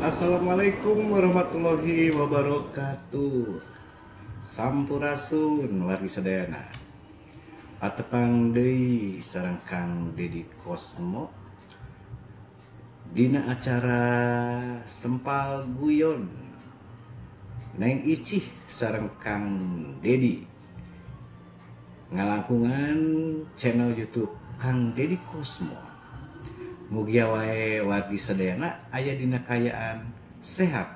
Assalamualaikum warahmatullahi wabarakatuh. Sampurasun wargi sadayana. Patepang deui sareng Kang Dedi Kosmo dina acara Sempal Guyon Neng Icih sareng Kang Dedi ngalangkungan channel YouTube Kang Dedi Kosmo. Mugia wae wargi sadayana aya dina kaayaan sehat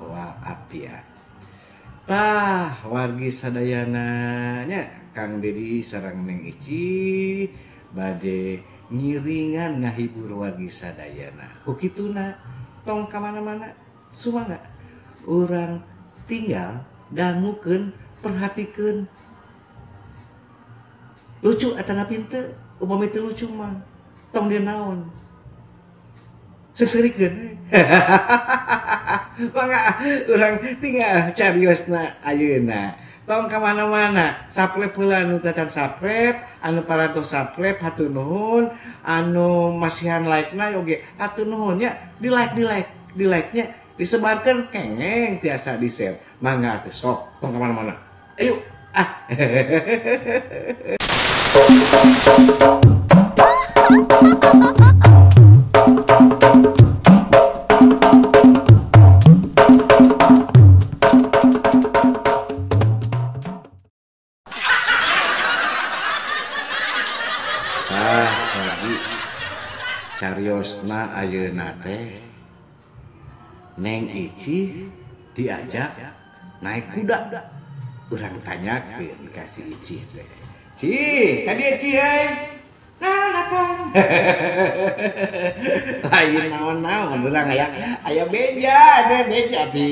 walafiat. Tah wargi sadayana nya Kang Dedi sareng Neng Icih bade ngiringan ngahibur wargi sadayana. Ku kituna tong ka mana-mana, sumangga urang tinggal dangukeun, perhatikeun. Lucu atanapi henteu, upami teu lucu mah tong dia naon. Seserikeun. Mangga urang tinggal cariosna ayeuna. Tong ka mana-mana, saprep heula anu tacan saprep, anu parantos saprep hatur nuhun, anu masihan like-na oge hatur nuhun nya, di like di like, di like-nya disebarkeun kengeng tiasa di-share. Mangga atuh sok tong ka mana-mana. Ayo ah. Ah, lagi cariosna ayeuna teh Neng Icih diajak naik kuda. Urang tanyakeun ka si Icih teh. Cih, ka dieu Cih euy. Naon Kang? Lain naon-naon urang aya beja teh, beja ti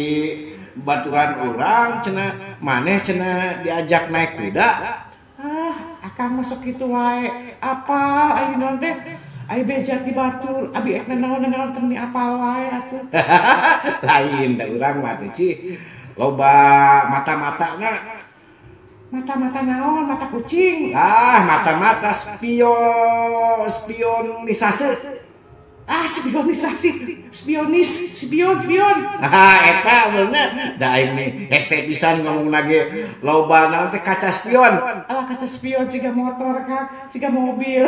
baturan urang cenah maneh cenah diajak naik kuda. Ah, akang masuk kitu wae. Apal ayeuna teh? Aya beja ti batur, abi ek naon-naon teh apal wae atuh. Lain da urang mah teh Cih. Loba mata-matana. Mata-mata naon? Mata kucing. Ah, mata-mata spionisase. Ah, spionisasi. Spionis, spion, spion. Ah, eta bener. Da aing nih hese pisan ngomongna ge loba naon teh kaca spion. Alah kaca spion siga motor Kang, siga mobil.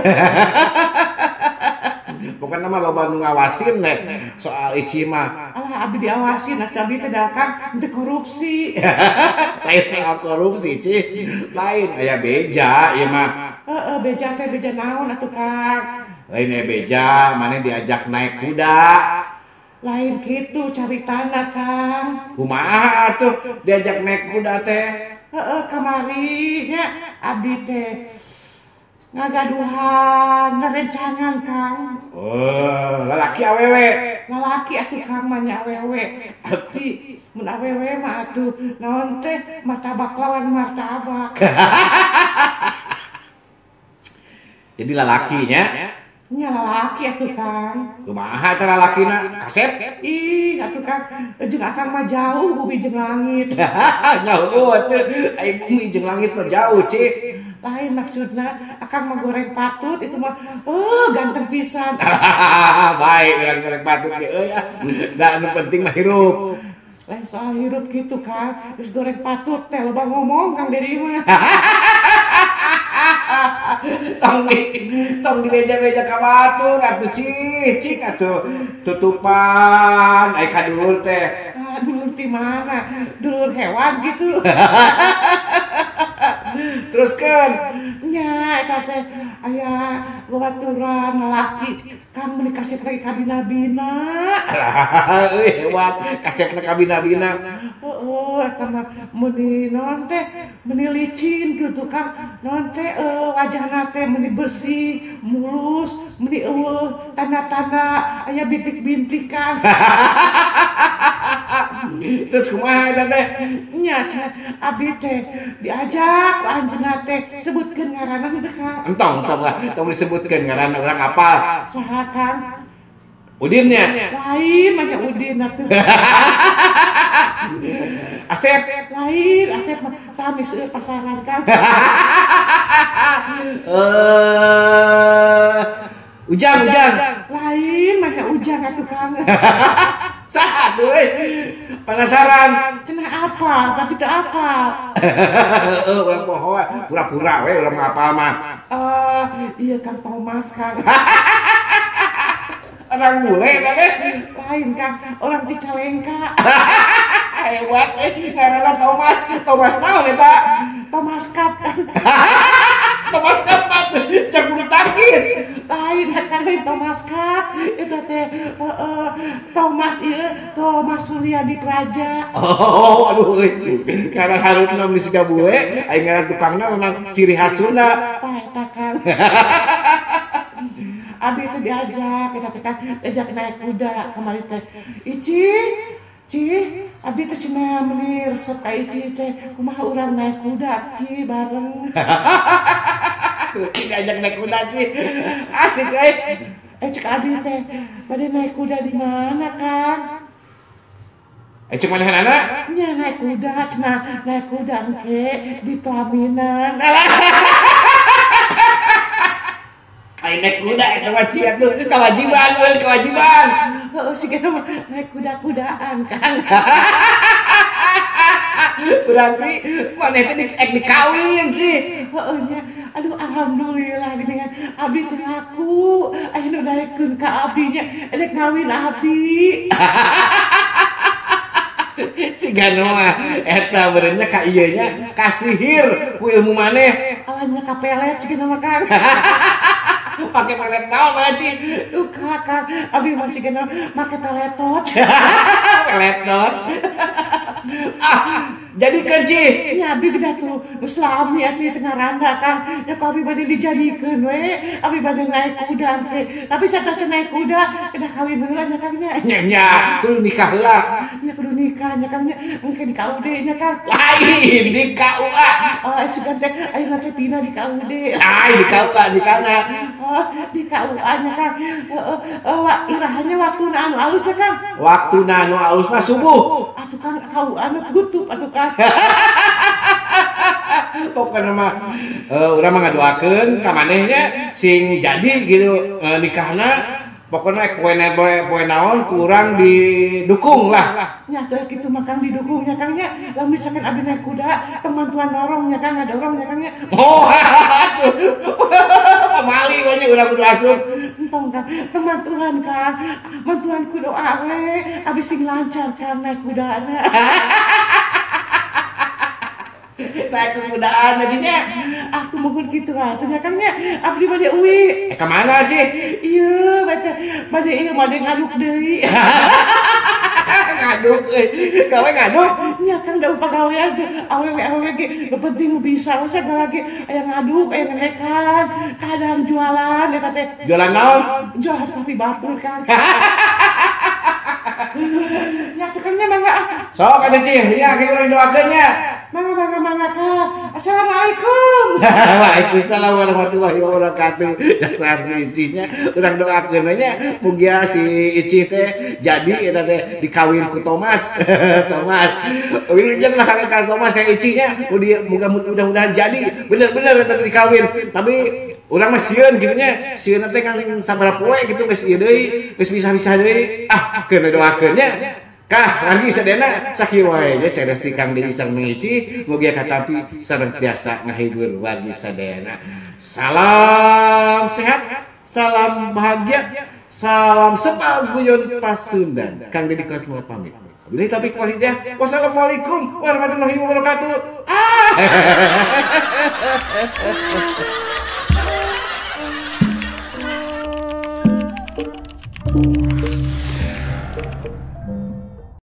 Pokokna mah loba nu ngawasin teh soal Icih mah. Alah abi diawasin, atuh abi teh da Kang henteu korupsi. Lain soal korupsi Cih, lain aya beja ieu mah. Heeh, beja teh beja naon atuh Kang? Lain aya beja, maneh diajak naik kuda. Lain kitu caritana Kang. Kumaha atuh diajak naik kuda teh? Heeh, kamari nya abdi teh ngagaduhan rerencangan Kang. Oh, lalaki awewe? Lalaki atuh Kang mah nya awewe. Abi mun awewe mah atuh naon teh martabak lawan martabak. Jadi lalakinya? Nya lalaki atuh Kang. Kumaha eta lalakina? Kasep? Ih, atuh Kang, jeung akang mah jauh bumi jeung langit. Jauh atuh, ai bumi jeung langit mah jauh, Cih. Lain maksudna akang mah goreng patut itu mah oh ganteng pisan. Baik urang goreng patut ge euy ah. Da anu penting mah hirup. Lain soal hirup gitu Kang, geus goreng patut teh loba ngomong Kang Dedi mah. Tong di beja-beja ka batur atuh Cih, cik atuh tutupan ai ka dulur teh. Ah, dulur ti mana? Dulur hewan gitu. Teruskeun. Nya eta teh aya babaturan lalaki Kang meuni kasep lagi ka bina-bina. Alah euy hebat kasepna ka bina-bina. Heeh, eta mah meuni naon teh meuni licin kitu Kang. Naon teh wajahna teh meuni bersih, mulus, meuni eueuh tanda-tanda aya bintik-bintik Kang. Terus kumaha eta teh? Nya cenah abdi teh diajak ku anjeunna teh sebutkeun ngaranna henteu Kang. Entong entong lah, tong disebutkeun ngaranna urang apal. Saha Kang? Udinnya? Lain mah nya Udin atuh. Asep? Lain, Asep mah sami seueur pasangan Kang. Ujang, Ujang. Lain mah nya Ujang atuh Kang. Saha tuh euy? Penasaran. Cenah apa? Tapi teu apa. Heeh, urang poho pura-pura we urang mah apal mah. Iya Kang Thomas Kang. Orang bule teh. Lain Kang, orang Cicalengka. Hebat ngaranna Thomas. Thomas naon eta? Thomas Cup Kang. Thomas Cup atuh cek bulu tangkis. Lain Kang, lain Thomas Cup. Eta teh Thomas ieu, Thomas Suryadi Praja. Oh, aduh euy. Ngaran harupna mun siga bule, aing ngaran tukangna memang ciri khas Sunda. Tah eta Kang. Abi teh diajak eta teh Kang, diajak naik kuda kamari teh. Ici, Ci, abi teh cenah meuni resep ka Ici teh, kumaha urang naik kuda Ci bareng. Diajak naik kuda Ci. Asik euy. Cek abi teh, bade naik kuda di mana Kang? Cek manehanana? Nya naik kuda cenah, naik kuda engke di pelaminan. Ai naik kuda eta mah Ci atuh kewajiban euy, kewajiban. Heeh, sigana mah naik kuda-kudaan Kang. Berarti maneh teh dikawin Ci. Heeh nya. Aduh alhamdulillah geuningan abdi teh laku. Aya nu daekeun ka abdi nya, edek ngawin abdi. Sigana mah eta beureunya ka ieu nya kasihir ku ilmu maneh. Alah nya kapelet sigana mah Kang. Pake pelet naon mah Ci? Duka Kang, abdi mah sigana make peletot. Peletot. Ah, jadi kan Ci? Nya abdi geus tuh geus lami atuh teu ngaranda Kang. Nya ku abdi bade dijadikeun we, abdi bade naik kuda teh. Tapi satas naik kuda kedah kawin heula nya Kang nya. Nya nya, kudu nikah heula. Nya kudu nikah nya Kang nya, engke di KUD nya Kang. Lain di KUA. Oh, sugan teh ayeuna teh pindah di KUD. Lain di KUA di kana. Oh, di KUA nya Kang. Heeh, irahanya waktuna anu alus teh Kang. Waktuna anu alus mah subuh. Atuh Kang KUA na tutup atuh Kang. Pokokna mah urang mah ngadoakeun ka maneh nya sing jadi gitu nikahna. Pokoknya poe naon kurang didukung lah. Nya teh kitu mah Kang didukung nya Kang nya. Lamun misalkan abdi naik kuda, teman tuan norong nya Kang, ngadorong nya Kang nya. Oh, atuh. Pamali we nya urang kudu asup. Entong Kang, teman Tuhan Kang. Mantuan ku doa we, abdi sing lancar Kang naik kudana. Naik kudaan aja nya. Aku mohon kitu atuh nya Kang nya. Abdi bade uwi. Ka mana Ci? Ieu bade ieu bade ngaduk deui. Ngaduk euy. Gawe ngaduk. Nya Kang da pagawean awewe-awewe ge nu penting bisa sagala ge aya ngaduk, aya ngenekan, kadang jualan eta teh. Jualan naon? Jualan sapi batur Kang. Nya teh Kang nya mangga. Sok atuh Ci, ya ke urang doakeun nya. Mangga mangga mangga Kang. Assalamualaikum. Waalaikumsalam warahmatullahi wabarakatuh. Dasar si Ici nya urang doakeun we nya mugia si Ici teh jadi eta teh dikawin ku Thomas. Thomas. Wilujeng lah Kang Thomas Kang Ici nya muga mudah-mudahan jadi bener-bener eta teh dikawin. Tapi urang mah sieun kitu nya, sieun teh kan sabaraha poe kitu geus ieu deui, geus pisah-pisah deui. Ah, keun doakeun nya. Kah lagi sadena sakieu wae nya ceres ti Kang Dewi sareng Ici mugia katampi sareng tiasa ngahibur wargi sadayana. Salam sehat, salam bahagia, salam sepal guyon Pasundan. Kang Deddy Kosmo pamit. Wabillahi taufiq wal hidayah. Wassalamualaikum warahmatullahi wabarakatuh. Ah.